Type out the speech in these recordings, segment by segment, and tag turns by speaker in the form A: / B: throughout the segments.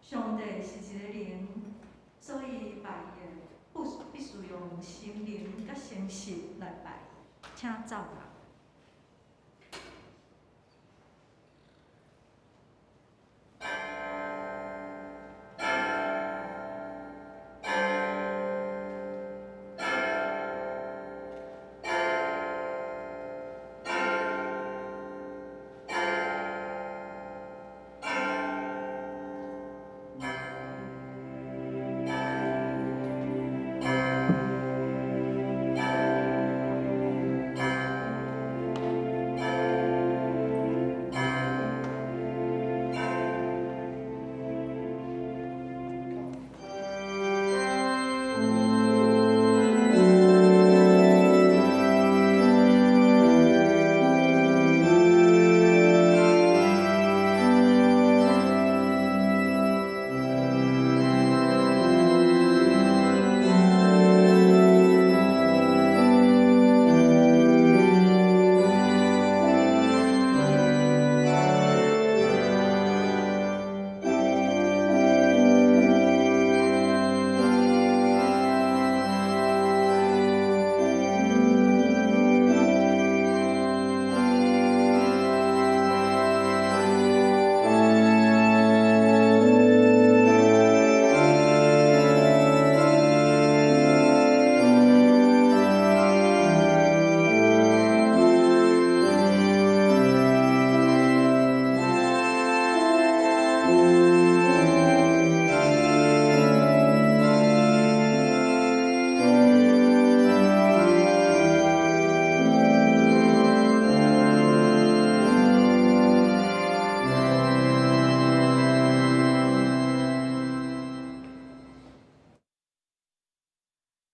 A: 上帝是一个靈，所以拜伊的必須用心靈佮誠實來拜。請走啦。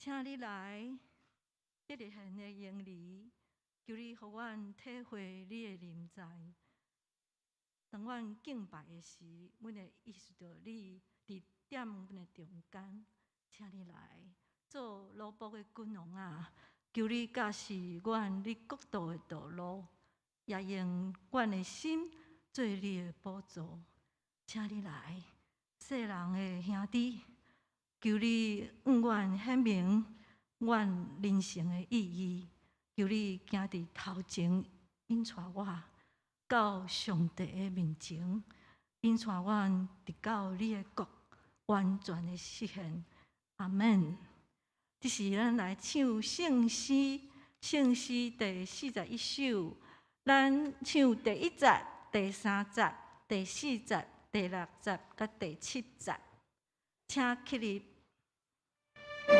A: 請你來伯利恆的嬰兒，求你予阮體會你的臨在。當阮敬拜的時，阮會意識到你佇踮阮的中間。請你來做奴僕的君王啊！求你教示阮你國度的道路，也用阮的心做你的寶座。請你來，世人的兄弟。求你向阮顯明阮人生的意義，求你行佇頭前引帶我到上帝的面前，引帶阮直到你的國完全的實現。阿門。這時咱來唱聖詩，聖詩第41首，咱唱第一節、第三節、第四節、第六節佮第七節。請起立。
B: 請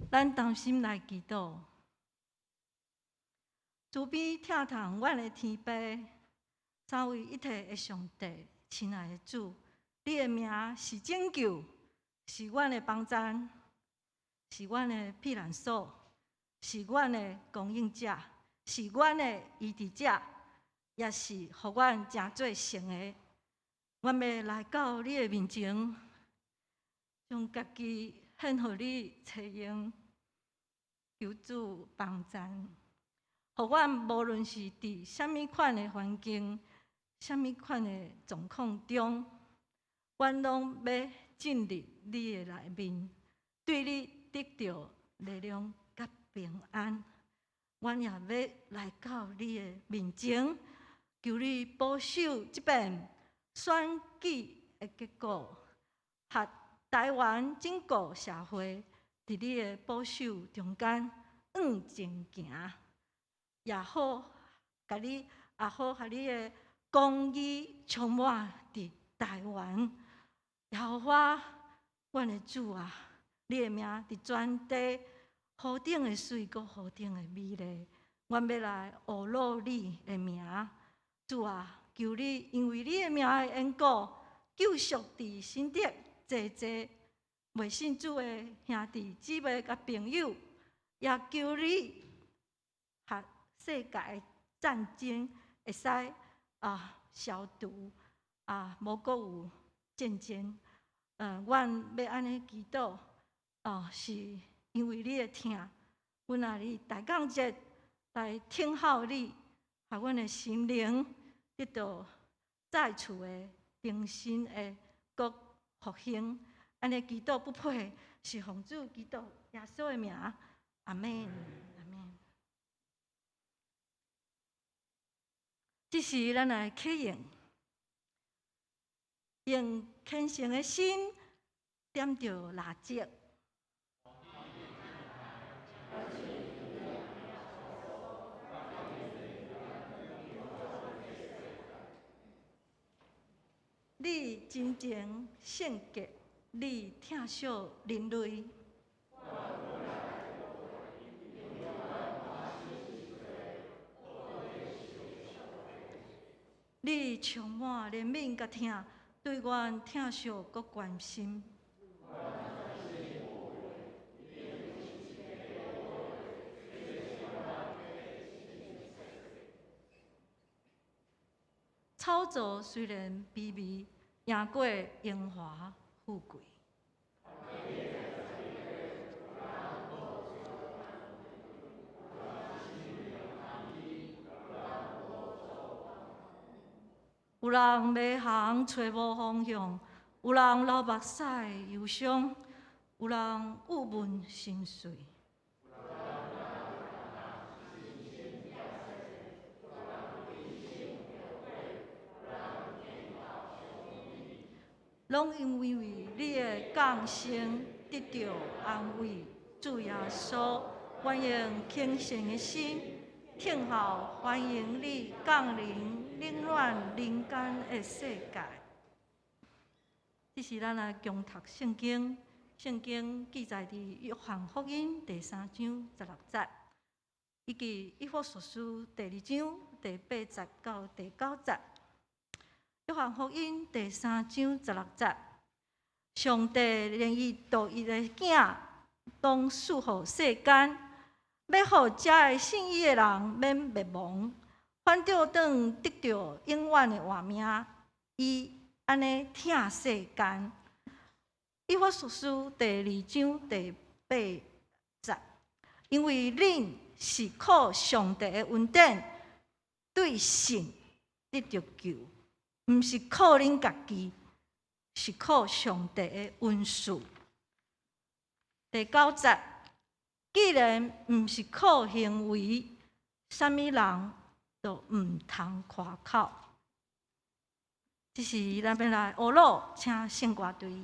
A: 咱同心來祈禱，慈悲疼痛阮的天父，三位一體的上帝，親愛的主，你的名是拯救，是阮的幫贊，是阮的避難所，是阮的供應者，是阮的醫治者，也是予阮成做聖的。阮欲來到你的面前，將家己獻予你揣用，求主幫贊，予阮無論是佇啥物款的環境、啥物款的狀況中，阮攏欲進入你的內面，對你得著力量佮平安。阮也欲來到你的面前，求你保守這遍選舉的結果，予台灣整個社會佇你的保守中間向前行，也好，共你也好，予你的公義充滿佇台灣。耶和華，阮的主啊，你的名佇全地何等的媠，閣何等的美麗。阮欲來呵咾你的名，主啊，求你因為你的名的緣故，救贖佇新竹濟濟未信主的兄弟姊妹佮朋友，也求你予世界的戰爭會使啊消除啊，無閣有戰爭。阮欲按呢祈禱，啊，是因為你的疼，阮若佇大港節來聽候你，予阮的心靈得到再次的重新的閣復興。按呢祈禱不配，是奉主基督耶穌的名，阿們，阿們。這時咱來啟用，用虔誠的心點著蠟燭。你真正聖潔，你疼惜人類。你充滿憐憫佮疼，對阮疼惜閣關心。草叢雖然卑微，贏過榮華富貴。有人迷航揣無方向，有人流目屎憂傷，有人鬱悶心碎。攏因為你的降生得著安慰，主耶穌，阮用虔誠的心聽候歡迎你降臨冷暖人間的世界。這是咱來共讀聖經，聖經記載佇約翰福音第三章十六節，以及以弗所書第二章第八節到第九節。約翰福音第三章十六節，上帝連伊獨一的囝，攏賜予世間，欲予遮个信伊的人免滅亡，反倒轉得著永遠的活命。伊按呢疼世間。以弗所書第二章第八節，因為恁是靠上帝的恩典，對信得著救。毋是靠恁家己，是靠上帝的恩賜。第九節，既然毋是靠行為，啥物人都毋通誇口。這時咱欲來呵咾，請聖歌隊。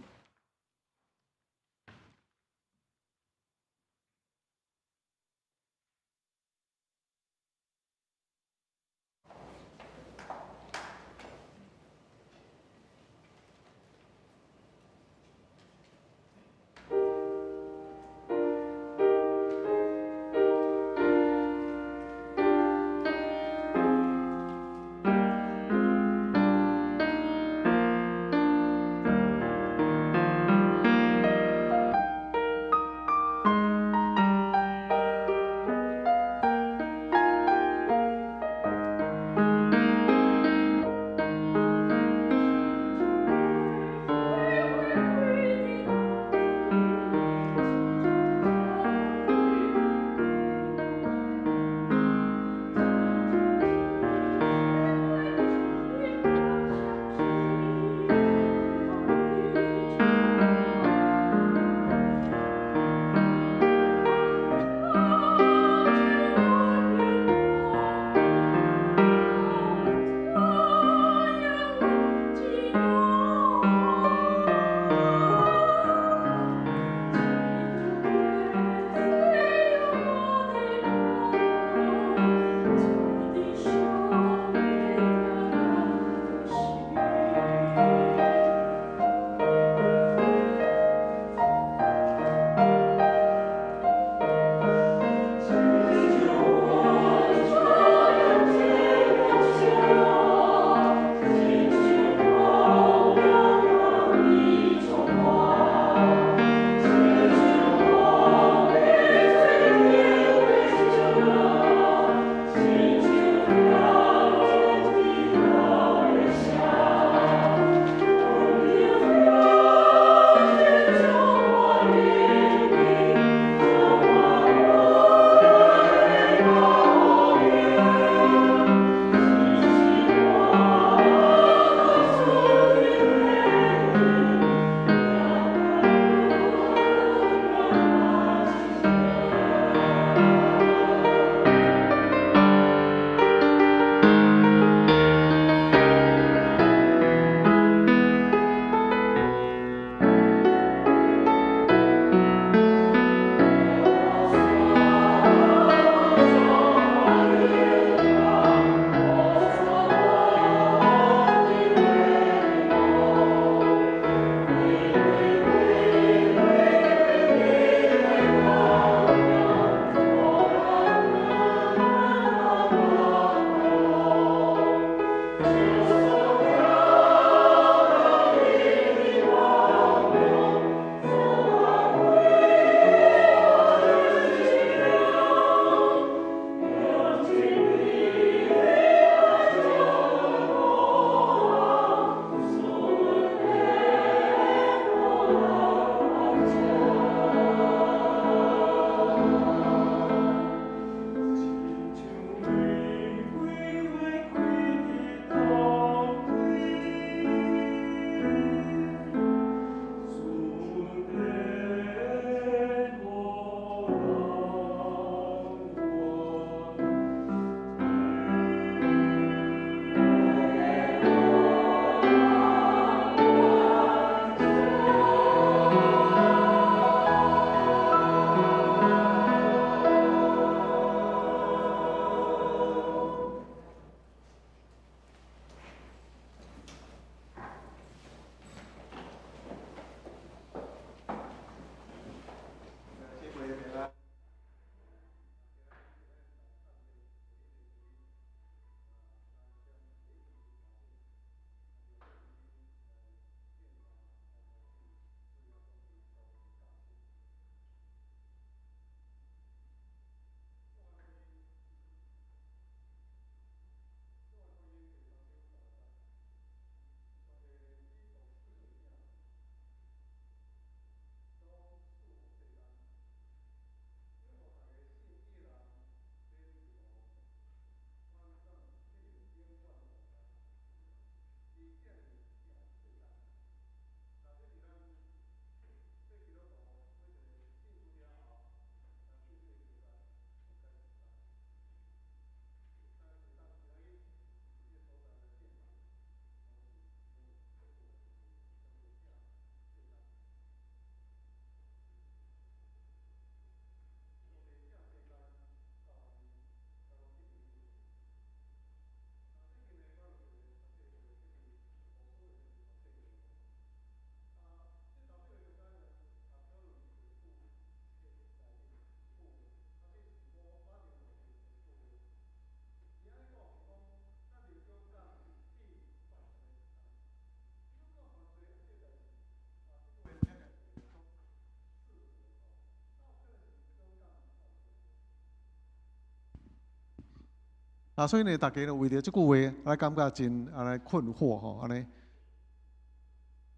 B: 啊，所以呢，大家呢為著這句話來感覺真按呢困惑吼，按呢，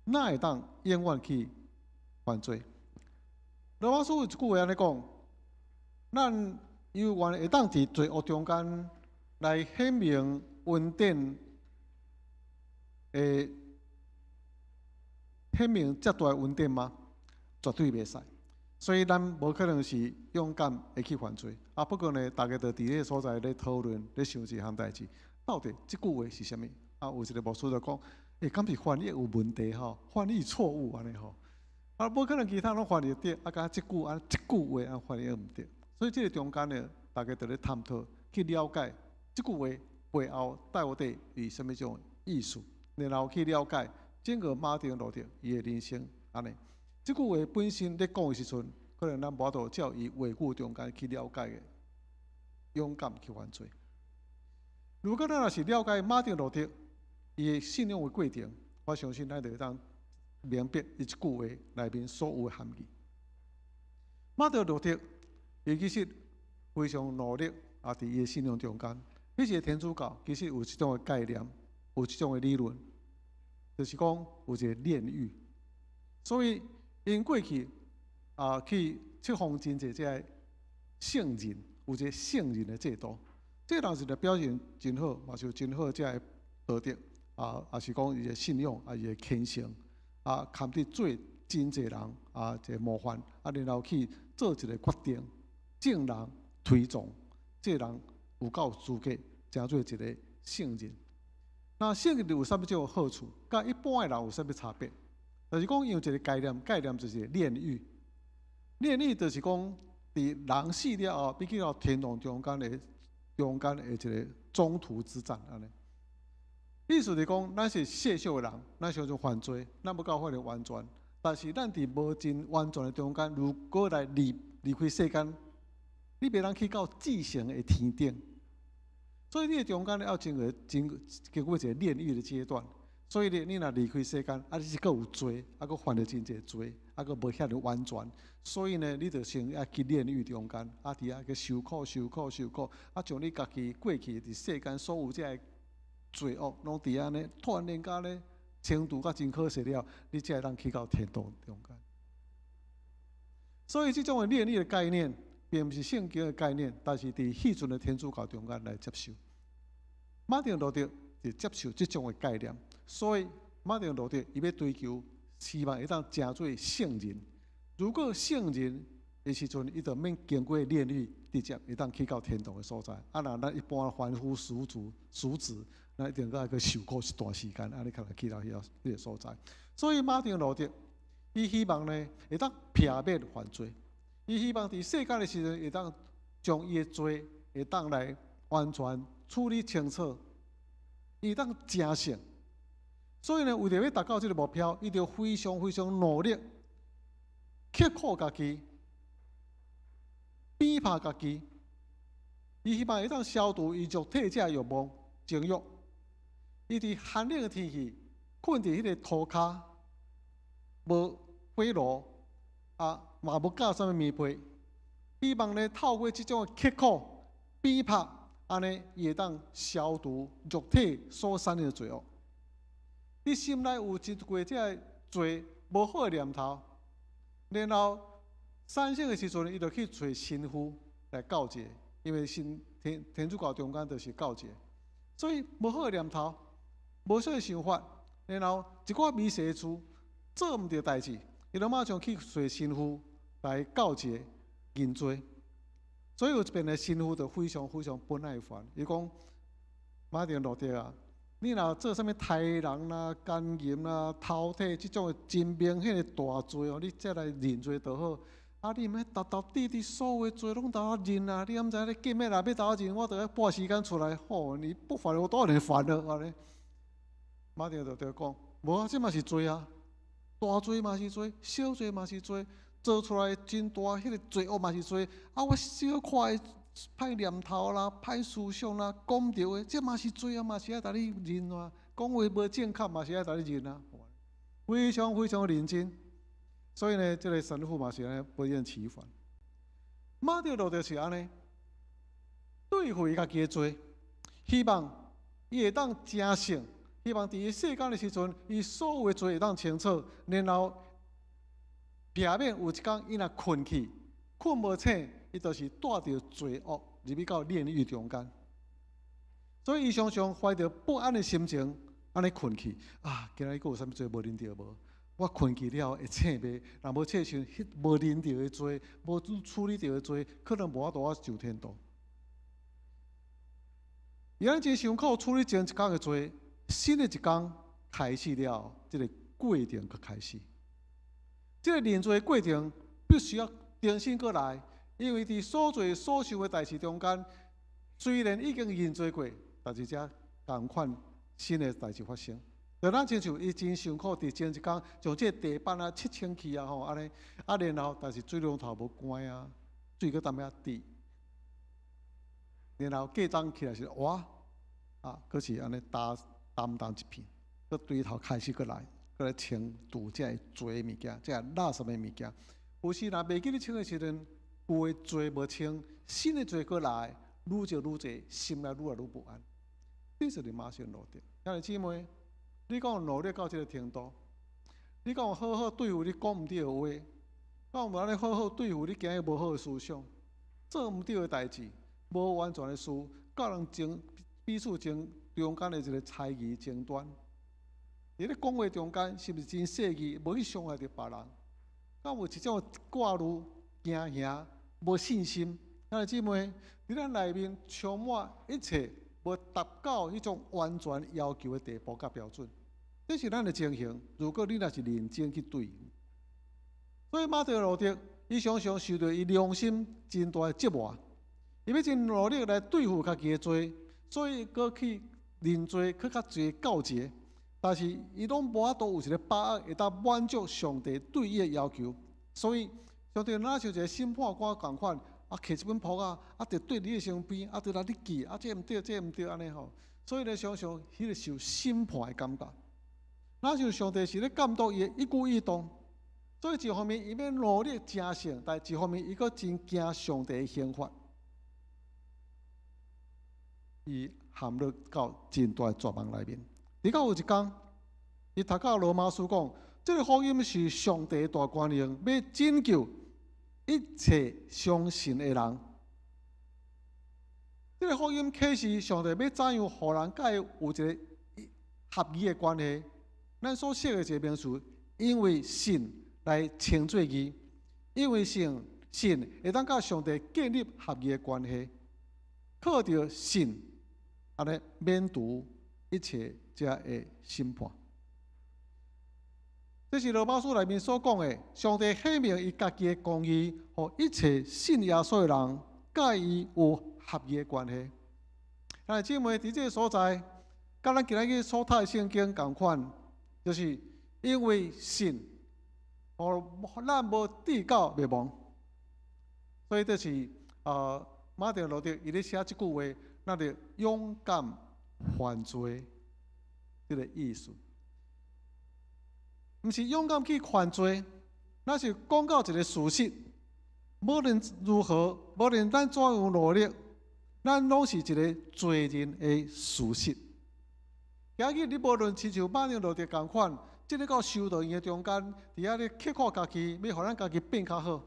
B: 哪會當永遠去犯罪？羅馬書有一句話按呢講，咱猶原會當佇罪惡中間來顯明恩典的顯明遮大的恩典嗎？絕對袂使。所以咱無可能是勇敢會去犯罪。啊，不過呢，大家就佇這個所在咧討論、咧想一項代誌，到底這句話是啥物？啊，有一個牧師就講，欸，敢是翻譯有問題吼？翻譯錯誤按呢吼？啊，無可能其他攏翻譯對，啊，敢這句按這句話按翻譯毋對。所以這個中間呢，大家就咧探討去了解這句話背後到底是啥物種意思，然後去了解整個馬丁路德伊的人生按呢。這句話本身咧講的時陣，可能咱無法度照伊話語中間去了解的，勇敢去犯罪。如果咱若是了解馬丁路德伊的信仰的過程，我相信咱就會當明白伊這句話內面所有的含義。馬丁路德伊其實非常努力啊，佇伊的信仰中間，彼時天主教其實有這種的概念，有這種的理論，就是講有一個煉獄，所以𪜶過去啊去冊封真濟這个聖人，有一個聖人的制度，這個人是咧表現真好，嘛是有真好這个道德啊，也是講伊的信仰啊，伊的虔誠啊，堪得做真濟人啊一個模範啊，然後去做一個決定，眾人推崇，這個人有夠資格成做一個聖人。那聖人有啥物種好處？佮一般的人有啥物差別？就是講，用一個概念，概念就是煉獄。煉獄就是講，佇人死了後，欲去到天堂中間的一個中途之站按呢。意思是講，咱是世俗的人，咱常常犯罪，咱無夠法度完全。但是咱佇無真完全的中間，如果來離開世間，你袂當去到至聖的天頂。所以你的中間要經過一個煉獄的階段。所以呢，你若離開世間，啊，你是閣有罪，啊，閣犯著真濟罪，啊，閣無遐爾完全。所以呢，你就先愛去煉獄中間，啊，佇遐去受苦、受苦、受苦，啊，將你家己過去佇世間所有這个罪惡，攏佇遐呢，突然間呢，清除甲真可惜了，你才會當去到天堂中間。所以這種的煉獄的概念，並毋是聖經的概念，但是佇彼陣的天主教中間來接受。馬丁路德就接受這種的概念，所以馬丁路德伊欲追求，希望會當成做聖人。如果聖人的時陣，伊就免經過煉獄，直接會當去到天堂的所在。啊，若咱一般凡夫俗子，俗子，那一定閣愛去受苦一段時間，按呢才會去到彼個所在。所以馬丁路德，伊希望呢會當避免犯罪，伊希望佇世間的時陣會當將伊的罪會當來完全處理清楚，伊會當成聖。所以呢，為著欲達到這個目標，伊就非常非常努力，刻苦家己，鞭拍家己。伊希望會當消除伊肉體這欲望、情欲。伊佇寒冷的天氣，睏佇彼个塗跤，無火爐，啊，嘛無蓋啥物棉被。希望呢，透過這種刻苦、鞭拍，按呢，伊會當消除肉體所產生的罪惡。你心內有真濟這个罪無好的念頭，然後產生的時陣，伊就去揣神父來告解，因為神天主教中間就是告解，所以無好的念頭、無好的想法，然後一寡微細的事做毋對代誌，伊就馬上去揣神父來告解認罪。所以有一遍的神父就非常非常不耐煩，伊講馬丁路德啊，你若做啥物殺人啦、姦淫啦、偷提這種真明顯的大罪哦，你才來認罪就好。啊，你毋免沓沓滴滴所有的罪攏共我認啊！你敢知你見面若欲共我認，我著愛撥時間出來。吼，你不煩我都予你煩了按呢。馬丁路德講，無啊，這嘛是罪啊，大罪嘛是罪，小罪嘛是罪，做出來真大彼个罪惡嘛是罪。啊，我小可的歹念頭啦、歹思想啦、講著的，這嘛是罪啊，嘛是愛共你認啊。講話無正確嘛是愛共你認啊。非常非常認真，所以呢，這個神父嘛是按呢不厭其煩。馬丁路德是按呢，對付伊家己的罪，希望伊會當成聖，希望佇伊世間的時陣，伊所有的罪會當清楚，然後避免有一工伊若睏去，睏無醒，伊就是帶著罪惡入去到煉獄中間。所以伊常常懷著不安的心情，按呢睏去。啊，今仔日閣有啥物罪無認著無？我睏去了會醒袂？若無醒時，彼無認著的罪，無處理著的罪，可能無法度我上天堂。伊按真辛苦處理前一工的罪，新的一工開始了，這个過程閣開始。這个認罪的過程必須要重新閣來，因為佇所做所想的代誌中間，雖然已經認罪過，但是這仝款新的代誌發生。就咱親像伊真辛苦，佇前一工將這个地板啊漆清氣啊吼，按呢啊，然後但是水龍頭無關啊，水閣淡薄仔滴，然後隔早起來時，哇，啊，閣是按呢焦澹澹一片，閣對頭開始閣來，閣來清除這个罪的物件，這个垃圾的物件。有時若袂記咧清的時陣，舊的罪無清，新的罪閣來，愈積愈濟，心內愈來愈不安。這就是馬丁路德。兄弟姊妹，你敢有努力到這个程度？你敢有好好對付你講毋對的話？敢有按呢好好對付你今日無好的思想？做毋對的代誌，無完全的事，佮人爭彼此爭中間的一个猜疑爭端。佇咧講話中間，是毋是真細膩，無去傷害著別人？敢有一種掛慮、驚嚇、無信心？兄弟姊妹，佇咱內面充滿一切無達到彼種完全要求的地步佮標準，這是咱的情形。如果你若是認真去對付，所以馬丁路德伊常常受著伊良心真大的折磨，伊欲真努力來對付家己的罪，所以閣去認罪，去佮罪告解。但是伊攏無法度有一个把握會當滿足上帝對伊的要求，所以上帝若像一个審判官仝款，啊，提一本簿仔，啊，就對你的身邊，啊，就來咧記，啊，這毋對，這毋對，按呢吼。所以咧，常常彼个受審判的感覺，若像上帝是咧監督伊的一舉一動，所以一方面伊欲努力成聖，但一方面伊閣真驚上帝的刑罰，伊陷入到真大的絕望內面。直到有一工，伊讀到羅馬書講，這个福音是上帝大權能，欲拯救一切相信的人。這个福音啟示上帝欲怎樣予人佮伊有一个合宜的關係。咱所識的一个名詞，因為信來稱做義，因為信，信會當佮上帝建立合宜的關係，靠著信，按呢免除一切這个審判。這是羅馬書內面所講的，上帝顯明伊家己的公義，予一切信耶穌的人，佮伊有合宜的關係。兄弟姊妹，佇這个所在，佮咱今日所讀的聖經仝款，就是因為信，予咱無至到滅亡。所以這是馬丁路德伊咧寫這句話，咱著勇敢犯罪，這个意思。毋是勇敢去犯罪，那是講到一个事實。無論如何，無論咱怎樣努力，咱攏是一个罪人的事實。今日你無論親像馬丁路德仝款，這个到修道院的中間，佇遐咧刻苦家己，欲予咱家己變較好。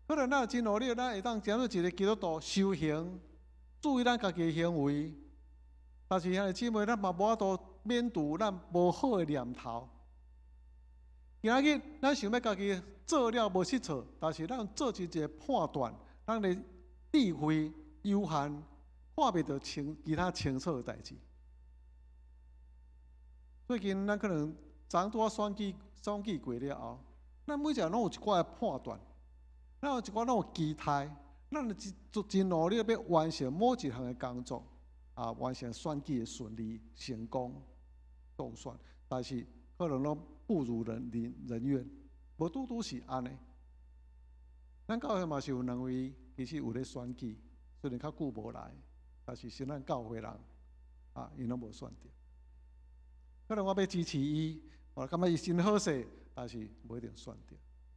B: 可能咱真努力，咱會當成做一个基督徒修行，注意咱家己的行為。但是兄弟姊妹，咱嘛無法度免除咱無好的念頭。今日咱想欲家己做了無失錯，但是咱做出一个判斷，咱的智慧有限，看袂著清其他清楚的代誌。最近咱可能昨拄仔選舉選舉過了後，咱每一个人攏有一寡的判斷，咱有一寡攏有期待，咱真真努力欲完成某一項的工作，啊，完成選舉的順利成功當選，但是可能攏不如人願，無拄拄是按呢。咱教會嘛是有兩位，其實有咧選舉，雖然較久無來，但是是咱教會人，啊，𪜶攏無選著。可能我欲支持伊，我感覺伊真好勢，但是無一定選著。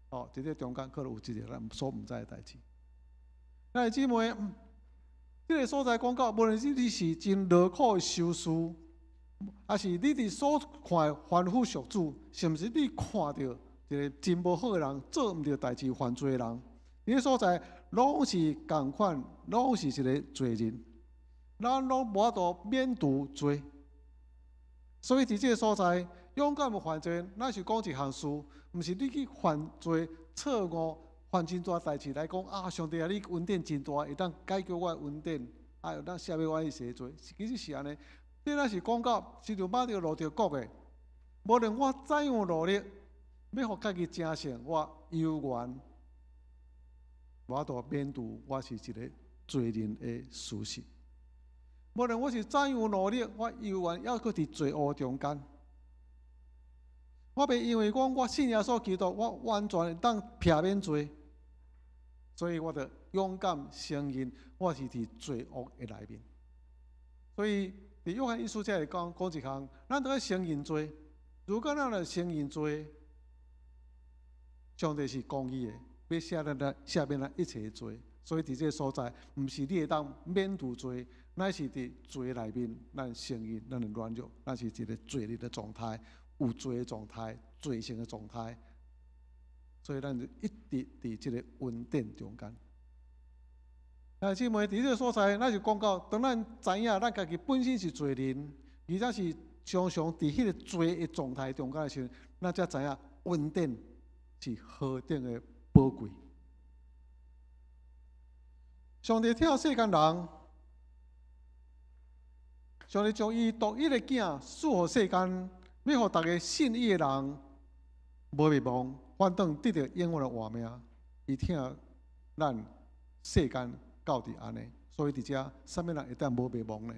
B: 哦，佇這中間可能有一個咱所毋知的代誌。兄弟姊妹，這个所在講到，無論是你是真勞苦的修士，抑是你佇所看的凡夫俗子，是毋是你看著一个真無好的人，做毋著代誌犯罪的人，佇个所在攏是仝款，攏是一个罪人，咱攏無法度免除罪。所以佇這个所在，勇敢的犯罪，咱是講一項事，毋是你去犯罪錯誤。犯真大代誌來講啊！上帝啊，你恩典真大，會當解決我的恩典，啊，會當赦免我一切罪。其實是按呢，這咱是講到，是像馬丁路德講的，無論我怎樣努力，欲予家己成聖，我猶原無法度免除我是一個罪人的事實。無論我是怎樣努力，我猶原猶閣佇罪惡中間。我袂因為講我信耶穌基督，我完全會當避免罪。所以我就勇敢承認，我是佇罪惡的內面。所以佇約翰一書這裡講講一項，咱都愛承認罪。如果咱若承認罪，上帝是公義的，欲赦咱咱赦免咱一切的罪。所以佇這个所在，毋是你會當免除罪，乃是佇罪內面，咱承認咱的軟弱，咱是一个罪人的狀態，有罪的狀態，罪性的狀態。所以咱就一直佇這个恩典中間。啊，姊妹，佇這个所在，咱就講到，當咱知影咱家己本身是罪人，而且是常常佇彼个罪的狀態中間的時陣，咱才知影恩典是何等的寶貴。上帝疼世間人，上帝將伊獨一的囝賜予世間，欲予逐个信伊的人無滅亡，反轉得著永遠的活命。伊疼咱世間到佇按呢，所以佇遮，啥物人會當無滅亡呢？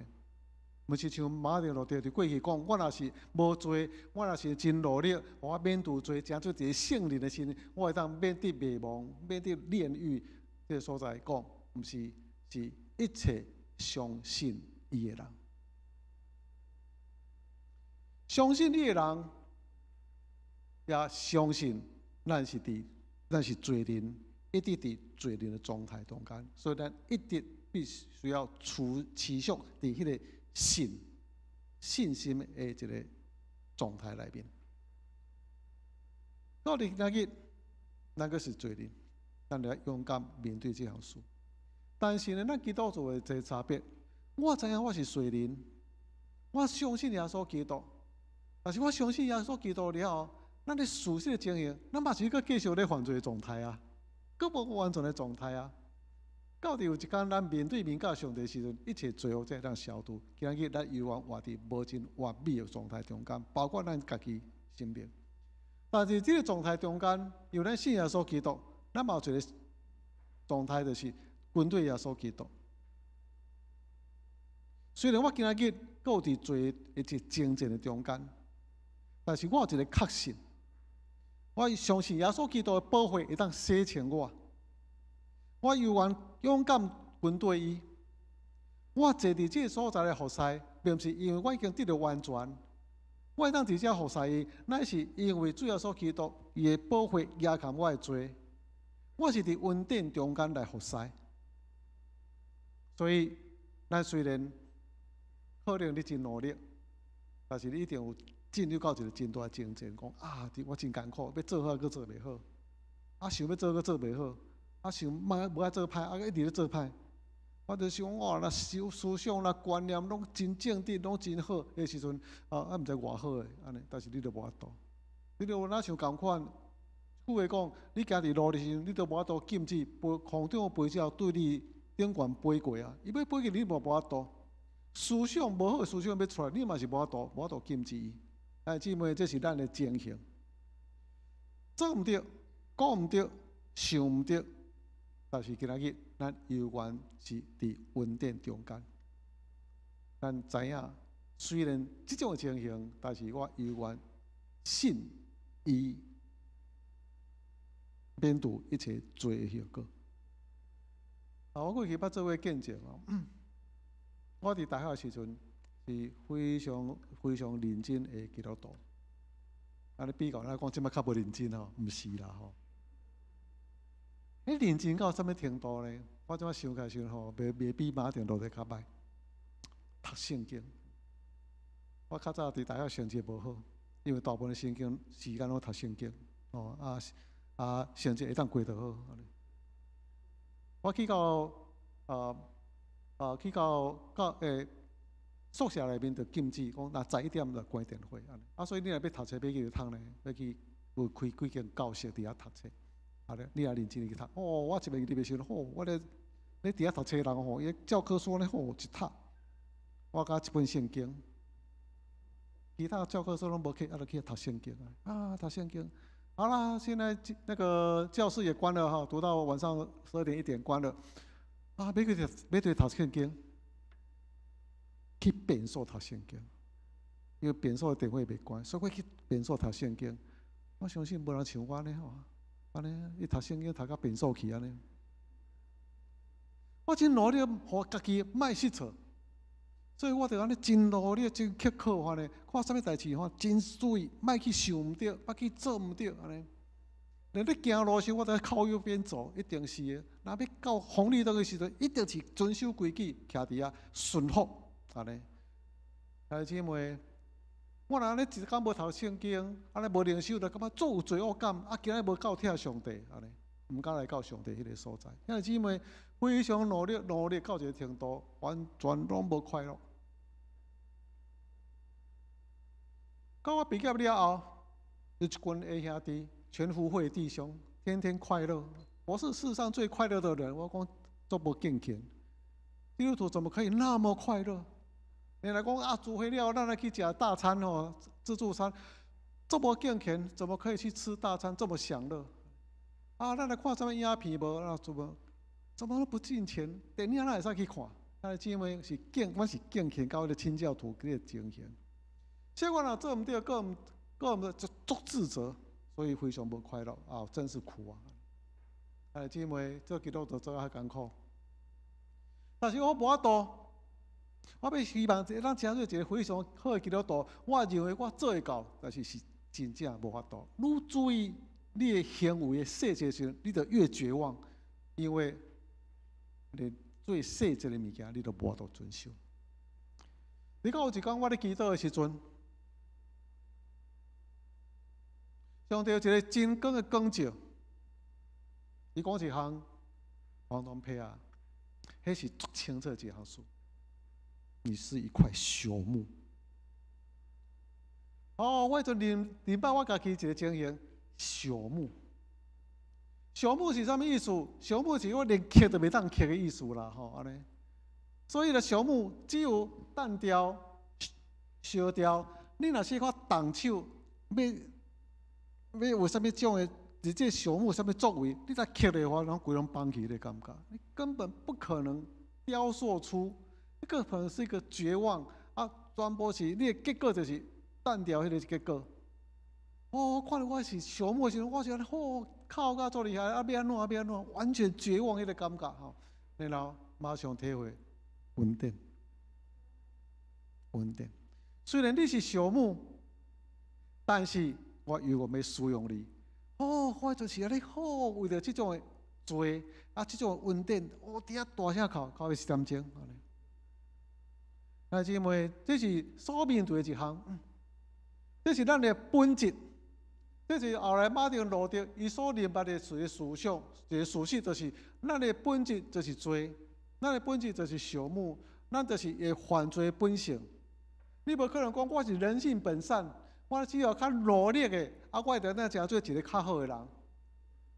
B: 毋是像馬丁路德佇過去講，我若是無罪，我若是真努力，我免除罪，成做一个聖人的時陣，我會當免得滅亡，免得煉獄。這个所在講，毋是，是一切相信伊的人，相信伊的人，也相信咱是佇，咱是罪人，一直佇罪人的狀態中間，所以咱一直必須要持持續佇彼个信心的一个狀態內面。到底今日，咱閣是罪人，咱就要勇敢面對這項事。但是呢，咱基督徒的一个差別，我知影我是罪人，我相信耶穌基督，但是我相信耶穌基督了後，咱的事實的情形，咱嘛是閣繼續咧犯罪的狀態啊，閣無完全的狀態啊。到底有一工，咱面對面佮上帝時陣，一切罪惡才會當消除。今日咱猶原活佇無真完美的狀態中間，包括咱家己生命。但是這个狀態中間，因為咱信耶穌基督，咱嘛有一個狀態，就是跟隨耶穌基督。雖然我今日閣有佇罪的一個爭戰的中間，但是我有一个確信，我相信耶穌基督的寶血會當洗清我。我猶原勇敢跟隨伊。我坐佇這个所在來服侍，並毋是因為我已經得著完全。我會當佇遮服侍伊，乃是因為主耶穌基督伊的寶血遮蓋我的罪。我是佇恩典中間來服侍。所以，咱雖然可能你真努力，但是你一定有進入到一個真大爭戰，講啊，我真艱苦，欲做好閣做袂好，啊，想欲做閣做袂好。啊，想莫無愛做歹，啊，一直咧做歹。我就想，哇，若思思想啦、觀念攏真正直，攏真好，彼時陣啊，啊，毋知偌好的按呢，但是你都無法度。你都若像仝款，句話講，你行佇路的時陣，你都無法度禁止飛空中的飛鳥對你頂懸飛過啊！伊欲飛過，你無法度。思想無好的思想欲出來，你嘛是無法度，無法度禁止伊。哎，姊妹，這是咱的情形。做毋著，講毋著，想毋著。但是今日，咱猶原是佇恩典中間。咱知影，雖然這種情形，但是我猶原信伊免除一切罪的後果。啊，我過去捌做過見證哦。我佇大學的時陣是非常非常認真的基督徒。按呢比較來講，這擺較無認真吼，毋是啦吼。你認真到啥物程度呢？我這擺想起來時吼，袂比馬丁路德較歹。讀聖經，我較早佇大學成績無好，因為大部分聖經時間攏讀聖經，哦啊啊，成績會當過就好。我去到啊啊去到到欸宿舍內面就禁止講，若11點就關電火按呢。啊，所以你若欲讀冊欲去通呢，欲去有開幾間教室佇遐讀冊。啊咧，你若認真去讀，哦，我一入去時陣，吼，我咧咧佇遐讀冊人吼，伊教科書咧吼一沓，我佮一本聖經，其他教科書攏無去，啊，就去讀聖經啊，啊，讀聖經。好啦，現在那個教室也關了哈，讀到晚上12點1點關了。啊，欲去欲去讀聖經，去便所讀聖經，因為便所的電火袂關，所以我去便所讀聖經。我相信無人像我按呢吼，按呢伊讀聖經讀到便所去按呢。我真努力，予家己莫失措，所以我就按呢真努力、真刻苦按呢，看啥物代誌吼，真注意，莫去想毋著，莫去做毋著按呢。連咧行路時，我都靠右邊走，一定是的。若欲到紅綠燈的時陣，一定是遵守規矩，徛佇遐順服按呢。兄弟姊妹，我若按呢一工無讀聖經，按呢無靈修，就感覺足有罪惡感。啊，今日無夠疼上帝，按呢，毋敢來到上帝彼个所在。兄弟姊妹，非常努力，努力到一個程度，完全攏無快樂。到我畢業了後，有一群下兄弟，全福會弟兄，天天快樂。我是世上最快樂的人。我講足無敬虔，基督徒怎麼可以那麼快樂？你來講啊，聚會了，咱來去食大餐吼，自助餐，這麼敬虔，怎麼可以去吃大餐這麼享樂？啊，咱來看啥物影片無？啊，怎麼怎麼都不敬虔？電影哪會使去看？兄弟姊妹是敬，阮是敬虔到彼个清教徒彼个情形。所以我若做毋著，閣毋閣毋就足自責，所以非常無快樂啊，真是苦啊！兄弟姊妹做基督徒做較艱苦，但是我無法度，我欲希望會當成做一個非常好的基督徒，我認為我做會到，但是是真正無法度。愈注意你的行為的細節時，你就越絕望，因為連最細節的物件你都無法度遵守。你講有一工我咧祈禱的時陣，上帝有一個真光的光照，伊講一項黃銅皮啊，彼是足清楚一項事。你是一塊朽木。哦，我就認認捌我家己一個情形，朽木。朽木是啥物意思？朽木是我連刻都袂當刻的意思啦，吼，按呢。所以咧，朽木只有單調、燒掉。你若是看動手，欲欲有啥物種的，佇這朽木啥物作為，你再刻的話，攏規攏崩去的感覺。你根本不可能雕塑出，這個可能是一個絕望啊！全部是你的結果就是單調彼個結果。哦，看著我是朽木時陣，我是按呢，吼，哭甲足厲害，啊，欲按怎欲按怎，完全絕望彼個感覺吼。然後馬上體會恩典，恩典。雖然你是朽木，但是我猶原欲使用你。哦，我就是按呢好，為著這種的罪啊，這種恩典，我佇遐大聲哭，哭了一點鐘。兄弟姊妹，這是所面對的一項，這是咱的本質。這是後來馬丁路德伊所明白的一個思想，一個事實，就是咱的本質就是罪，咱的本質就是朽木，咱就是會犯罪本性。你無可能講我是人性本善，我只要較努力的，啊，我會當成做一個較好的人。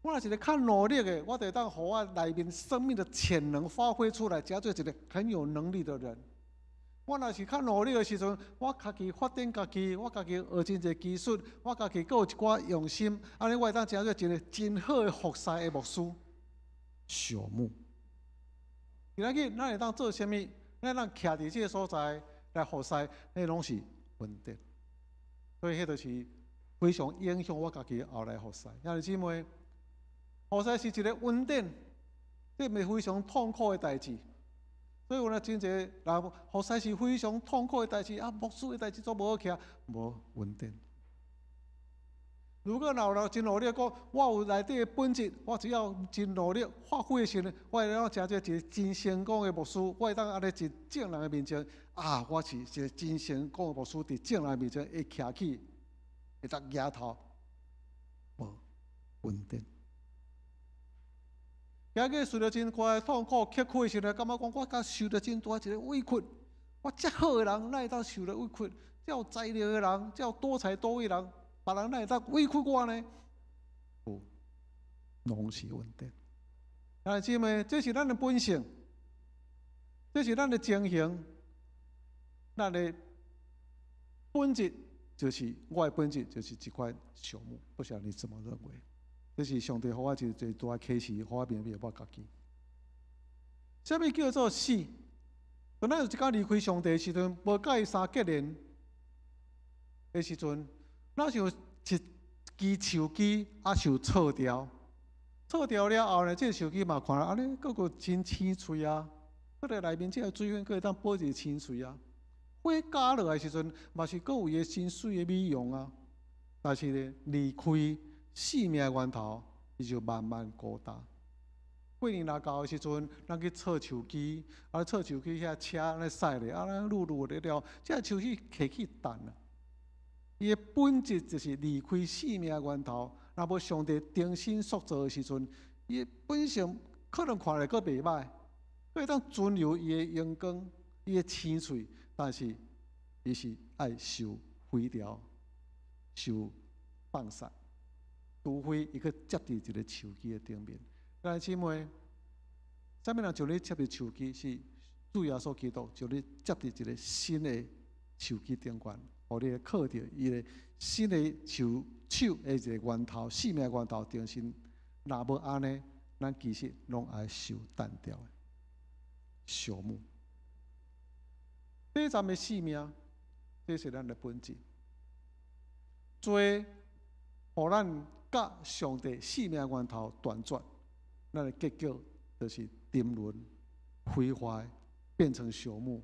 B: 我若是一個較努力的，我就會當予我內面生命的潛能發揮出來，成做一個很有能力的人。我若是較努力的時陣，我家己發展家己，我家己學真濟技術，我家己閣有一寡用心，按呢我會當成做一個真好的服侍的牧師。朽木。今仔日咱會當做啥物？咱會當徛佇這個所在來服侍，彼攏是恩典。所以，彼就是非常影響我家己後來服侍。兄弟姊妹，服侍是一個恩典，這毋是非常痛苦的代誌。所以有若真濟人服侍是非常痛苦的代誌，啊，牧師的代誌做無好徛，無恩典。如果若有人真努力講，我有內底的本質，我只要真努力發揮的時陣，我會當成做一個真成功的牧師，我會當按呢佇眾人的面前，啊，我是一個真成功的牧師，佇眾人面前會徛起，會當舉頭，無穩定。今日受著真大的痛苦、刻苦的時陣，感覺講我敢受著真大一個委屈。我遮好的人，哪會當受著委屈？遮有才能的人，遮有多才多藝的人，別人哪會當委屈我呢？有，攏是問題。兄弟姊妹，這是咱的本性，這是咱的情形，咱的本質就是我的本質，就是一塊朽木。不曉得你怎麼認為？這是上帝予我一個大啟示，予我明白我家己。啥物叫做死？當咱有一工離開上帝的時陣，無佮伊相結連的時陣，咱像一支樹枝啊受銼掉，銼掉了後呢，這個樹枝嘛看來按呢，閣閣真青翠啊，閣咧內面這個水分閣會當保持青翠啊。火加落來時陣，嘛是閣有伊真媠的美容啊。但是呢，離開生命源頭，伊就慢慢孤單。過年若到的時陣，咱去銼樹枝，啊，銼樹枝遐車按呢駛咧，啊，咱擼擼咧了，這個樹枝開去淡啊。伊的本質就是離開生命源頭，若無上帝重新塑造的時陣，伊的本性可能看來閣袂䆀，閣會當存留伊的榮光、伊的青翠，但是伊是愛受毀掉、受放殺，除非伊去接佇一個樹枝的頂面。兄弟姊妹，啥物人將你接佇樹枝？是主耶穌基督將你接佇一個新的樹枝頂懸，予你靠著伊个新的樹樹的一個源頭、生命源頭重新。若無按呢，咱其實攏愛受單調的朽木。短暫的生命，這是咱的本質。罪予咱佮上帝生命源頭斷絕，咱的結局就是沉淪、毀壞，變成朽木、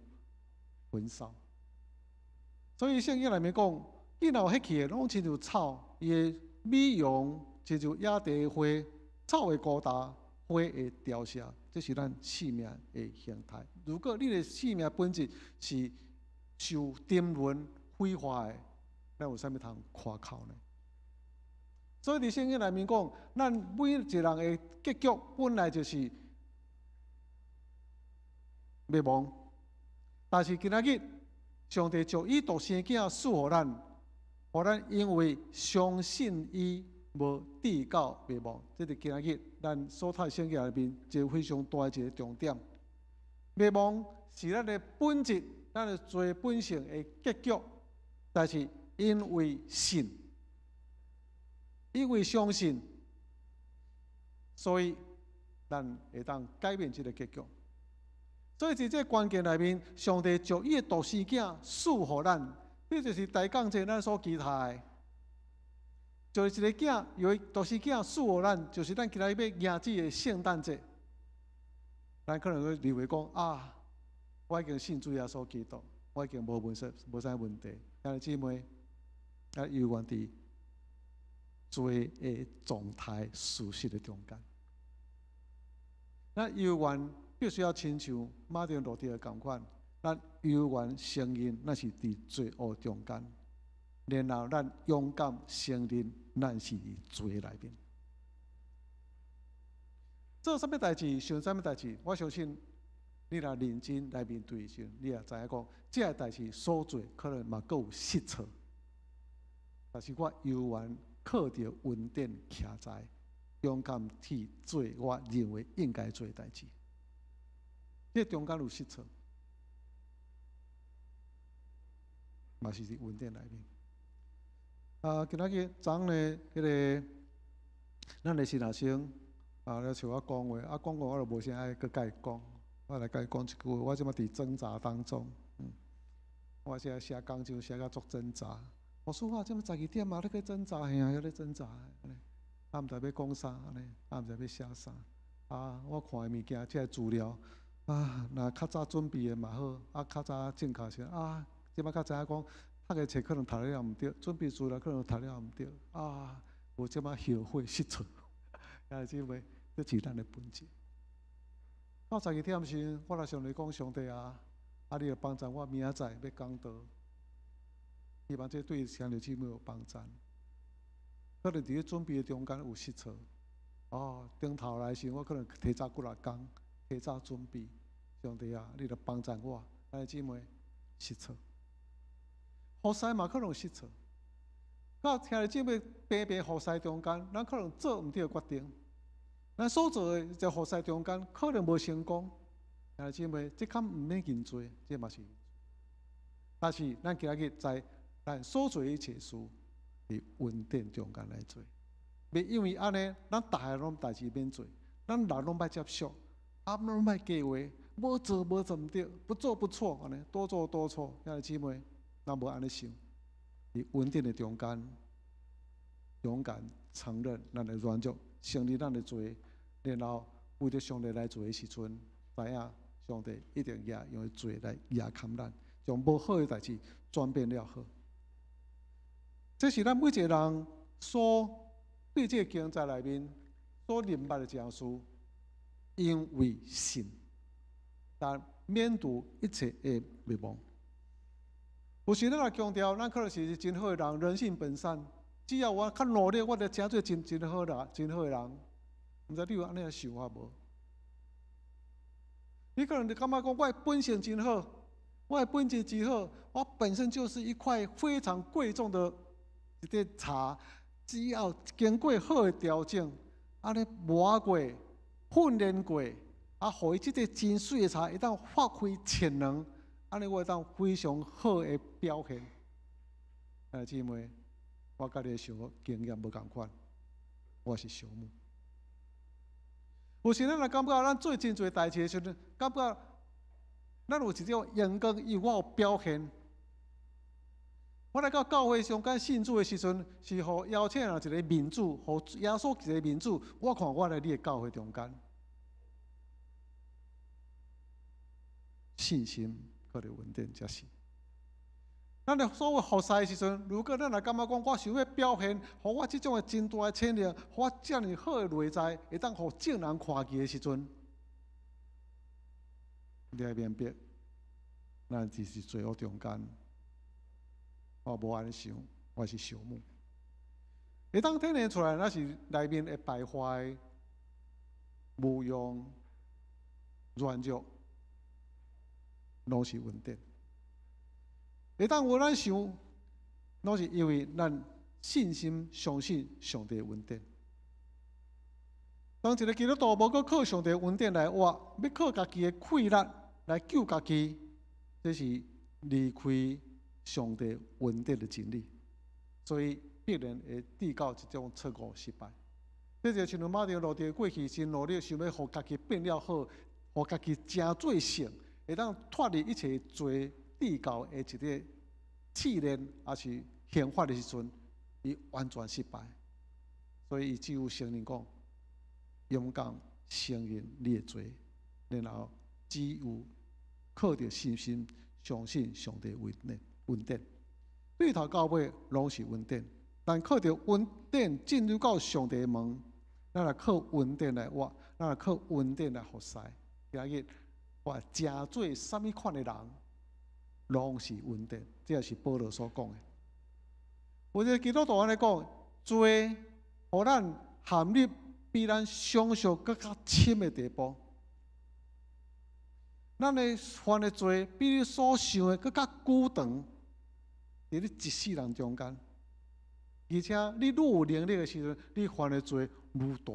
B: 焚燒。所以聖經內面講，見到彼去的，攏親像草，伊的美容親像野地的花，草會枯焦，花會凋謝，這是咱生命的形態。如果你的生命本質是受沉淪、毀壞的，咱有啥物通誇口呢？所以佇聖經內面講，咱每一個人的結局本來就是滅亡，但是今仔日上帝將伊獨生囝賜予咱，予咱因為相信伊，無至到滅亡。這是今仔日咱所讀聖經內面一個非常大的一個重點。滅亡是咱的本質，咱的罪本性的結局，但是因為信，因為相信，所以咱會當改變這個結局。所以佇這個關鍵內面，上帝將伊的獨生囝賜予咱，這就是大降節咱所期待的。就是一個囝，由獨生囝賜予咱，就是咱今仔日要迎接的聖誕節。咱可能會認為講啊，我已經信主耶穌基督，我已經無問題，無啥問題。兄弟姊妹，啊，猶原佇罪的狀態事實的中間，咱猶原必須要親像馬丁路德仝款，咱猶原承認咱是佇罪惡中間，然後咱勇敢承認咱是佇罪內面。做啥物代誌，想啥物代誌，我相信你若認真來面對時，你也知影講，這个代誌所做可能嘛閣有失錯，但是我猶原靠著恩典徛在，勇敢去做我認為應該做的代誌。這中間有失錯，嘛是佇恩典內面。啊，今仔日昨昏呢，彼个咱的新學生啊，來找我講話，啊，講過我就無啥愛閣共伊講，我來共伊講一句話，我這馬佇掙扎當中，我現在寫講章寫甲足掙扎。我說話這麼12點啊，你閣掙扎，嘿啊，猶咧掙扎，啊，毋知欲講啥按呢，啊，毋知欲寫啥，啊，我看的物件，這个資料，啊，若較早準備的嘛好，啊，較早正確些，啊，這擺才知影講，讀个冊可能讀了毋對，準備資料可能讀了毋對，啊，無這麼後悔失措。兄弟姊妹，這是咱的本質。到12點時，我來上帝講：上帝啊，啊，你著幫贊我明仔載欲講道，希望這對兄弟姊妹有幫贊。可能佇咧準備的中間有失措，哦，頂頭來時我可能提早幾若工，提早準備。上帝啊，你著幫贊我，兄弟姊妹失措。服侍嘛可能失措，到兄弟姊妹平平服侍中間，咱可能做毋對決定，咱所做的在服侍中間可能無成功。兄弟姊妹，這較毋免認罪，這嘛是。但是咱今日在咱所做一切事，佇恩典中間來做，袂因為按呢，咱逐項攏代誌免做，咱人攏愛接觸，啊，攏愛計劃，無做無做毋對，不做不錯，按呢多做多錯，兄弟姊妹，咱無按呢想，佇恩典的中間，勇敢承認咱的軟弱，承認咱的罪，然後為著上帝來做的時陣，知影上帝一定也用罪來壓扛咱，將無好的代誌轉變了好。這是咱每一個人所對這個經節內面所明白的一件事，因為信，但免除一切的滅亡。有時咱來強調，咱可能是真好的人，人性本善。只要我較努力，我就成做真真好人，真好的人。毋知你有按呢想法無？你可能就感覺講，我的本性真好，我的本質真好，我本身就是一塊非常貴重的一塊茶，只要經過好的調整，按呢磨過、訓練過，啊，予伊這個真媠的茶會當發揮潛能，按呢我會當非常好的表現。兄弟姊妹，我佮你的想法經驗無仝款，我是小母。有時咱若感覺咱做真濟代誌的時陣，感覺咱有一種榮光，因為我有表現。我來到教會上間信主的時陣，是予邀請人一个面子，予耶穌一个面子。我看我來你的教會中間，信心可能穩定才是。咱咧所謂服侍的時陣，如果咱若感覺講，我想欲表現，予我這種的真大的潛力，予我遮爾好的內在，會當予眾人看見的時陣，你愛明白，咱只是罪惡中間。我無按呢想，我是小母。會當體現出來，那是內面的敗壞、無用、軟弱，攏是恩典。會當有咱想，攏是因為咱信心相信上帝恩典。當一个基督徒無閣靠上帝恩典來活，欲靠家己的氣力來救家己，這是離開上帝恩典的真理，所以必然會致到這種錯誤失敗。這就像馬丁路德過去真努力，想欲予家己變了好，予家己成做聖，會當脫離一切罪至高的一个試煉，抑是刑罰的時陣，伊完全失敗。所以伊只有承認講，勇敢承認你的罪，然後只有靠著信心相信上帝為恩恩典，對頭到尾攏是恩典，但靠著恩典進入到上帝的門，咱來靠恩典來活，咱來靠恩典來服侍。今日我成做啥物款的人，攏是恩典，這也是保羅所講的。有一个基督徒按呢講，罪予咱陷入比咱想象閣較深的地步。咱的犯的罪比你所想的閣較久長，佇你一世人中間，而且你愈有能力的時陣，你犯的罪愈大。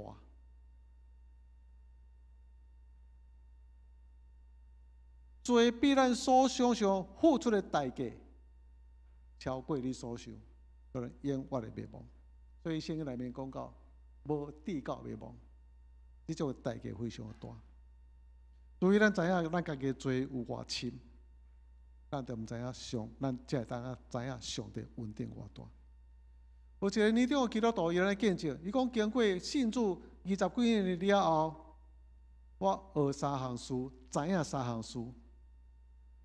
B: 罪比咱所想象付出的代價超過你所想，可能永遠的滅亡。所以聖經內面講到，無至到滅亡，這種代價非常大。所以咱知影咱家己罪有偌深，咱就毋知影上，咱才會當知影上帝恩典偌大。有一个年長的基督徒，伊來見證，伊講經過信主二十幾年了後，我學三項事，知影三項事，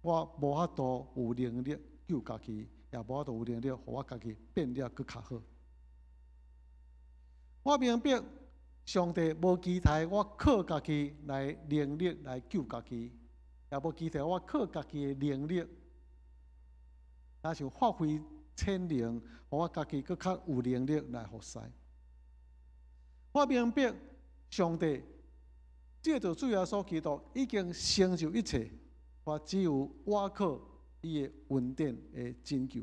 B: 我無法度有能力救家己，也無法度有能力予我家己變了閣較好。我明白上帝無期待我靠家己來能力來救家己，也無期待我靠家己的能力，若是發揮潛能，予我家己閣較有能力來服侍。我明白上帝藉著主耶穌基督已經成就一切，我只有倚靠伊的恩典的拯救，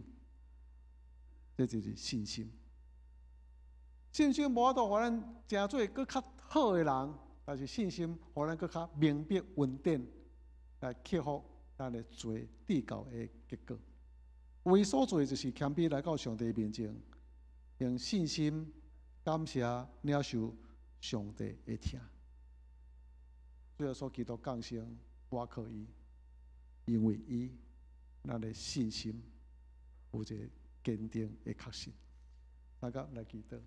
B: 這就是信心。信心無法度予咱成做閣較好的人，但是信心予咱閣較明白恩典，來克服咱的罪得救的結果。唯所做就是謙卑來到上帝面前，用信心感謝領受上帝的疼。主耶穌基督降生，倚靠伊，因為伊咱的信心有一個堅定的確信。大家來祈禱。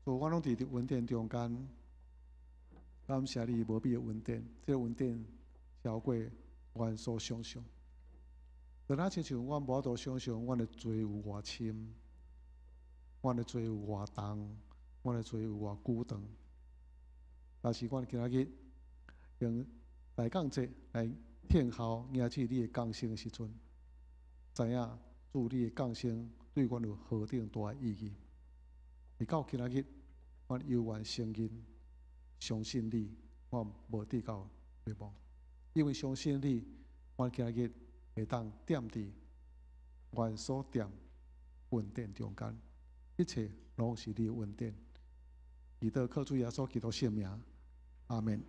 B: 主，我攏佇恩典中間，感謝你無比的恩典，這個恩典超過阮所想象。就若親像阮無法度想象，阮的罪有偌深，阮的罪有偌重，阮的罪有偌久長。但是阮今仔日用大降節來聽候迎接你的降生的時陣，知影主你的降生對阮有何等大的意義。直到今仔日，阮猶原承認、相信你，阮無得到滅亡，因為相信你，阮今仔日會當踮佇阮所踮恩典中間，一切攏是你的恩典。祈禱靠主耶穌基督聖名，阿門。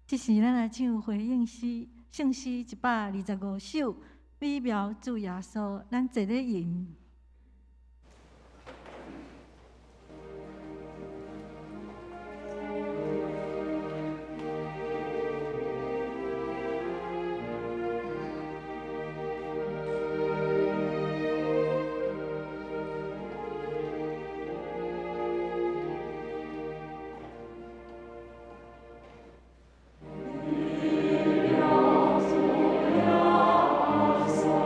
A: 這時，咱來唱回應詩，聖詩125首，美妙主耶穌，咱坐咧吟。
C: 美妙主耶穌。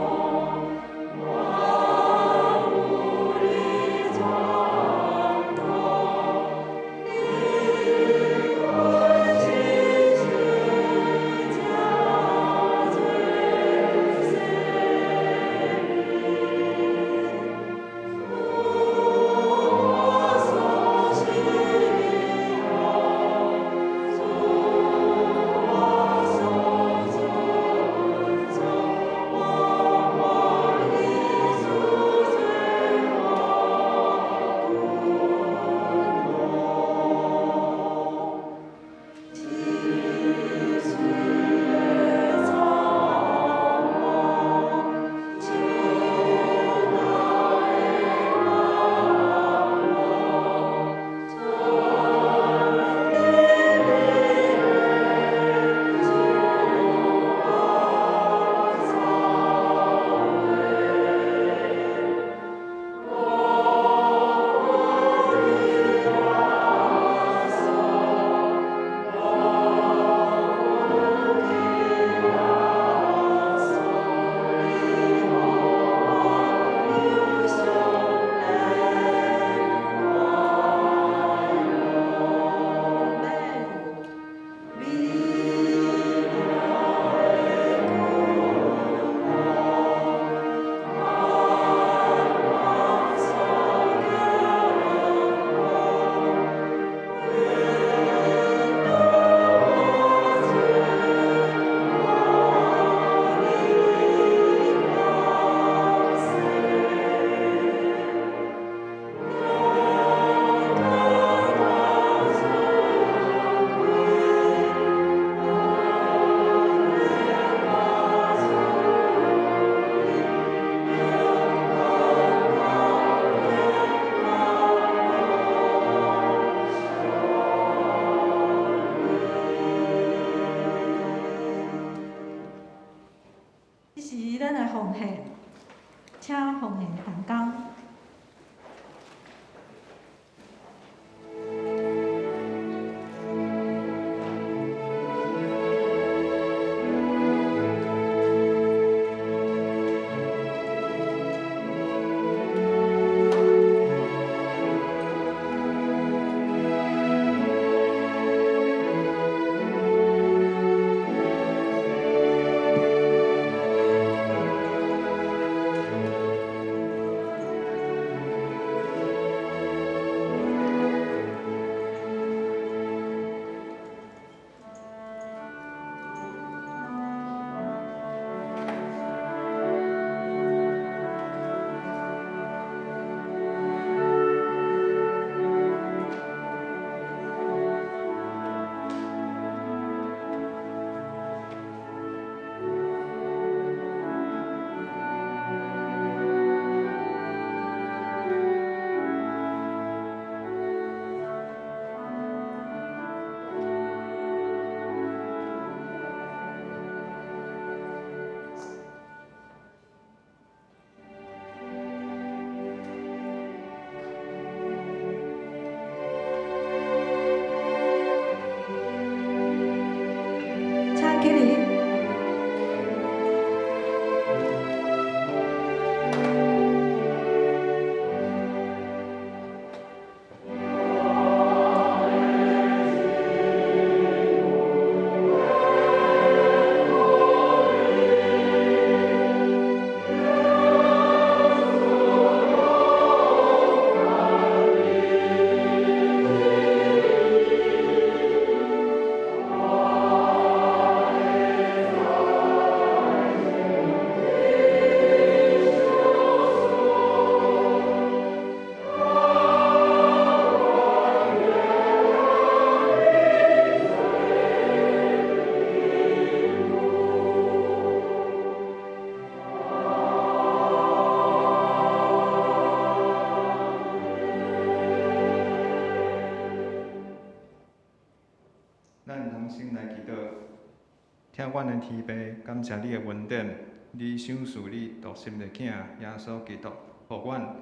C: 疼阮的天父，感謝你的恩典，你賞賜你獨生的囝耶穌基督，予阮，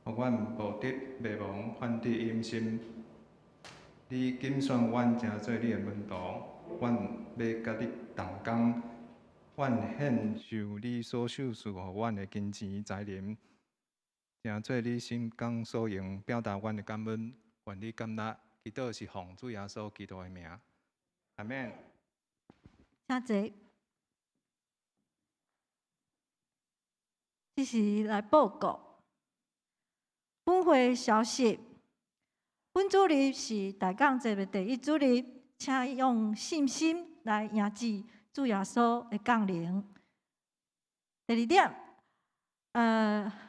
C: 予阮無得滅亡，反得永生。你揀選阮成做你的門徒，阮欲佮你同工，阮獻上你所賞賜予阮的金錢財能，成做你聖工所用，表達阮的感恩，願你接納。祈禱是奉主耶穌基督的名，阿們。
A: 請坐。這是來報告本會消息。本主日是大講節的第一主日，請用信心來迎接主耶穌的降臨。第二點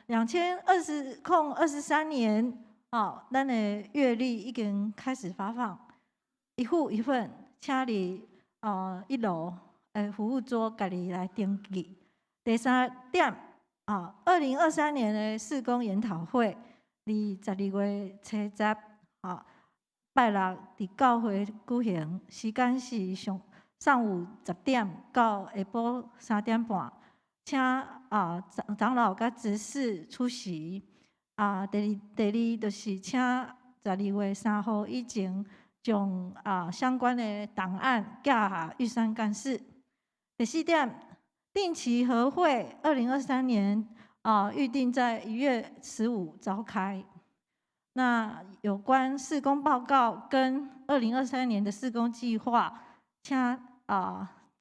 A: ，2023年。哦，咱的月曆已經開始發放，一戶一份，請佇一樓的服務桌家己來登記。第三點，啊，2023年的事工研討會，佇12月7日，啊，拜六佇教會舉行，時間是上午10點到下晡3點半，請啊長老佮執事出席。啊，第二就是請12月3號以前將相關的檔案寄予玉山幹事。第四點，定期合會，2023年預定在1月15召開。那有關事工報告跟2023年的事工計劃，請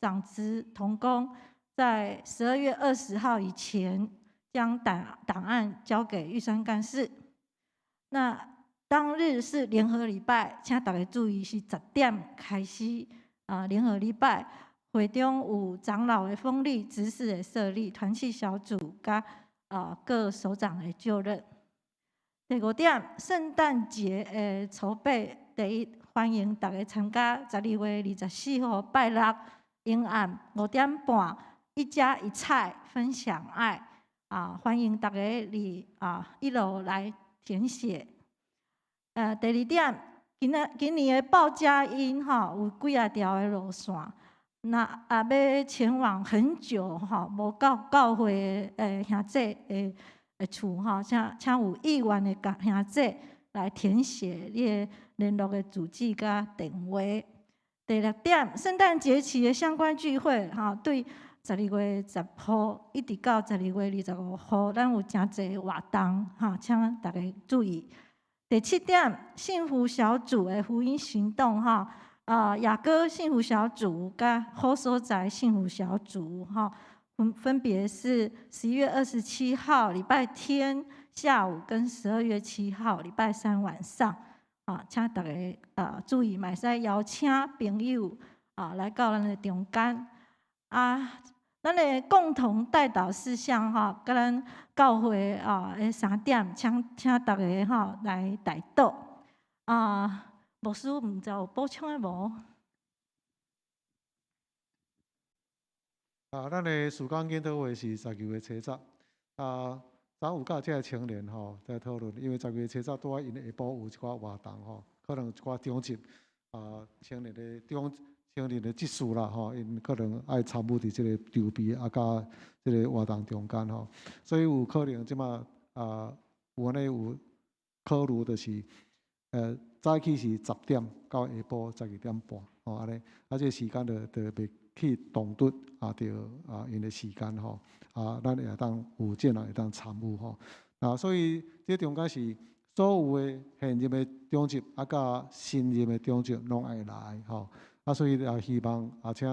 A: 長執同工在12月20號以前，將檔案交給玉山幹事。那當日是聯合禮拜，請大家注意是10點開始啊！聯合禮拜會中有長老的封立、執事的設立、團契小組佮各首長的就任。第五點，聖誕節的籌備，第一歡迎大家參加12月24號拜六晚暗5點半，一家一菜分享愛。啊，歡迎大家佇一樓來填寫。第二點，今年的報佳音吼有幾仔條的路線，那欲前往很久吼無到教會的兄弟的厝吼，請有意願的兄弟來填寫你的聯絡的住址佮電話。第六點，聖誕節期的相關聚會吼，對12月10號一直到12月25號，咱有誠濟活動哈，請大家注意。第七點，幸福小組的福音行動哈，雅歌幸福小組佮好所在幸福小組哈，分別是11月27號禮拜天下午跟12月7號禮拜三晚上，啊，請大家注意，嘛會使邀請朋友來到咱的中間啊。咱的共同代禱事項吼，佮咱教會的3點，請大家吼來代禱。啊，牧師毋知有補充的無？
B: 啊，咱的事工研討會是12月7日。啊，昨有佮這个青年吼在討論，因為12月7日拄仔𪜶下晡有一寡活動吼，可能一寡長執啊青年的執事啦吼，𪜶可能愛參與佇這個籌備啊，佮這個活動中間吼，所以有可能這馬啊有按呢有考慮，就是早起是10點到下晡12點半吼按呢，啊這個時間就袂去動突啊，著啊𪜶的時間吼，啊咱會當有這人會當參與吼，啊所以這中間是所有的現任的長執啊，佮新任的長執攏愛來吼。啊，所以也希望啊，請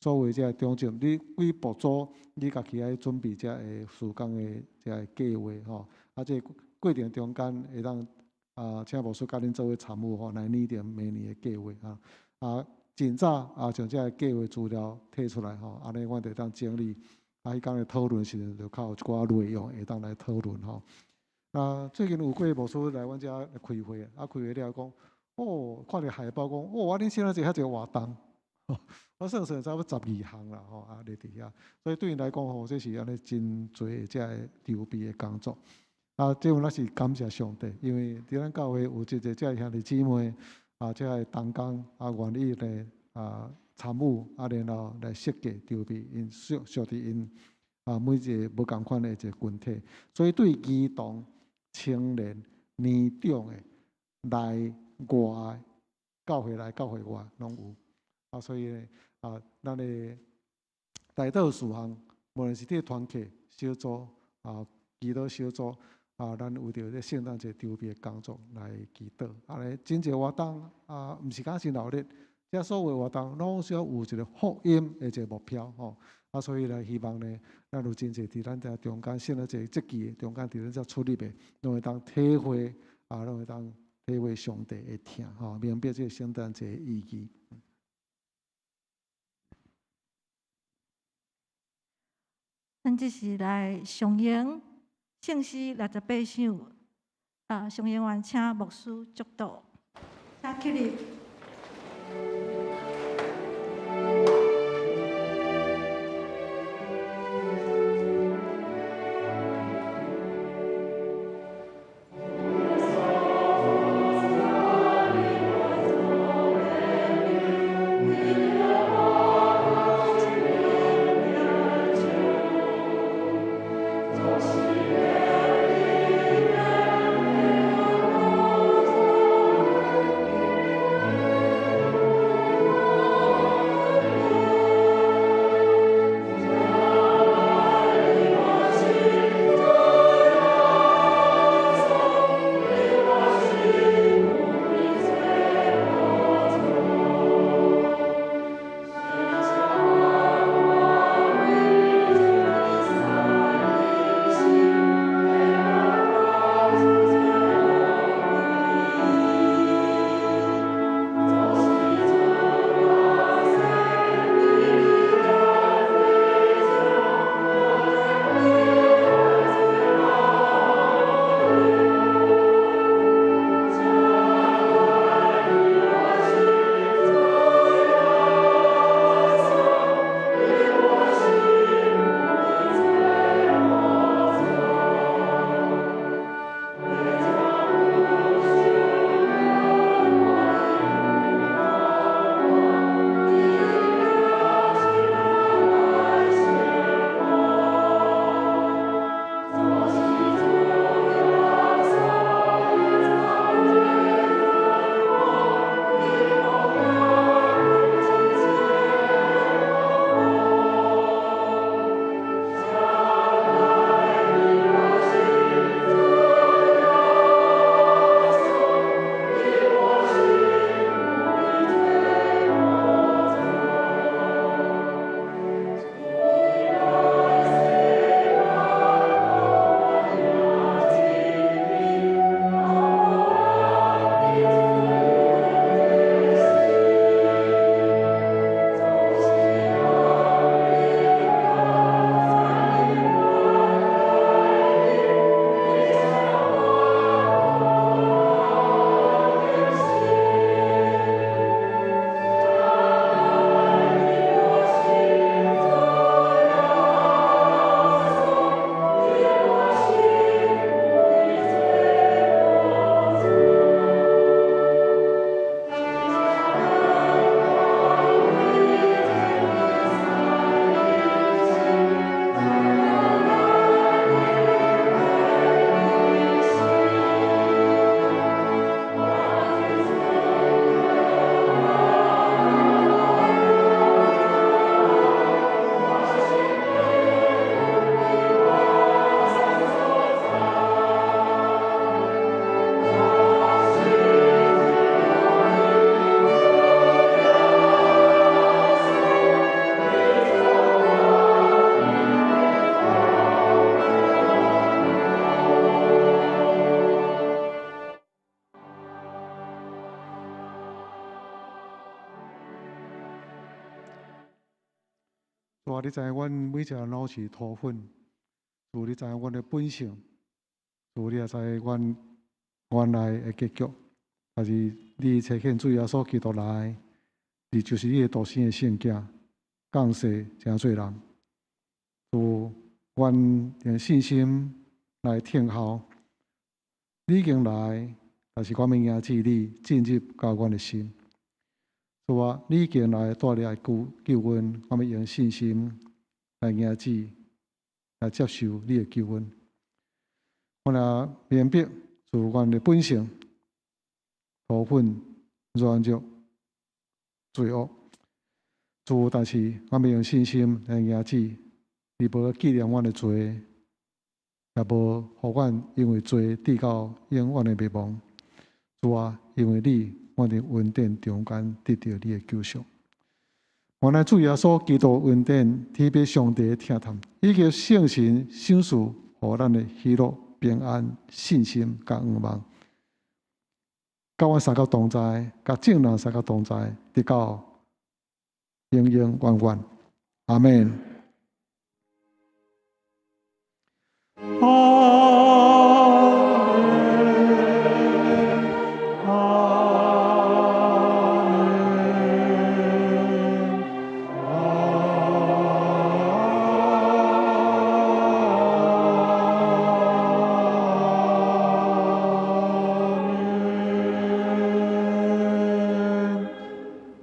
B: 所有這个長執，你幾部組，你家己愛準備這个事工的這个計劃吼。啊，這個過程中間會當啊，請牧師佮恁做伙參與吼，來擬定明年的計劃啊。啊，盡早啊，將這個計劃資料提出來吼，按呢阮就會當整理。啊，彼工的討論時陣就較有一寡內容會當來討論吼。啊，最近有幾个牧師來阮遮開會，啊，開會了講。哦，看著海報講，哦，啊，恁現在這遐濟活動，我算算差不多12項啦，吼，啊，列佇遐，所以對𪜶來講吼，這是按呢真濟的這个籌備的工作。啊，這份咱是感謝上帝，因為佇咱教會有一個這个兄弟姊妹，啊，這个同工啊，願意呢，啊，參與啊，然後來設計籌備𪜶屬屬佇𪜶啊每一个無仝款的一个群體，所以對兒童、青年、年長的內外教會內、教會外攏有啊，所以呢啊，咱的代禱事項，無論是佇團契小組啊、祈禱小組啊，咱為著這聖誕節籌備的工作來祈禱。啊，咧真濟活動啊，毋是講真鬧熱，這所有活動攏需要有一個福音的一個目標吼。啊，所以咧，希望呢，咱有真濟佇咱遮中間，聖誕節節期的中間，佇咱遮出入的，攏會當體會啊，攏會當體會上帝的疼吼，明白這個聖誕節的意義。
A: 咱這是來誦經聖詩68首，啊，誦經完請牧師祝禱，請起立。
B: 主啊，你知影阮每一个人攏是土粉，主你知影阮的本性，主你也知阮原來的結局，但是你差遣主耶穌基督來，伊就是你的獨生的聖子，降世成做人。主，阮用信心來聽候，你已經來，但是阮欲迎接你進入到阮的心。主，主啊，你已經來帶來救救恩，我們用信心來迎接、來接受你的救恩。我也明白，自阮的本性，塗粉軟弱、罪惡。主，但是我們用信心來迎接，你無紀念阮的罪，也無予阮因為罪得到永遠的滅亡。主啊，因為你，阮佇恩典中間得著你的救贖。原來主耶穌基督恩典，天父上帝的疼痛，以及聖神賞賜，予咱的喜樂、平安、信心佮盼望，佮阮三個同在，佮眾人三個同在，直到永永遠遠。阿們。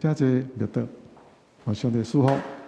B: 真濟默禱，願上帝賜福。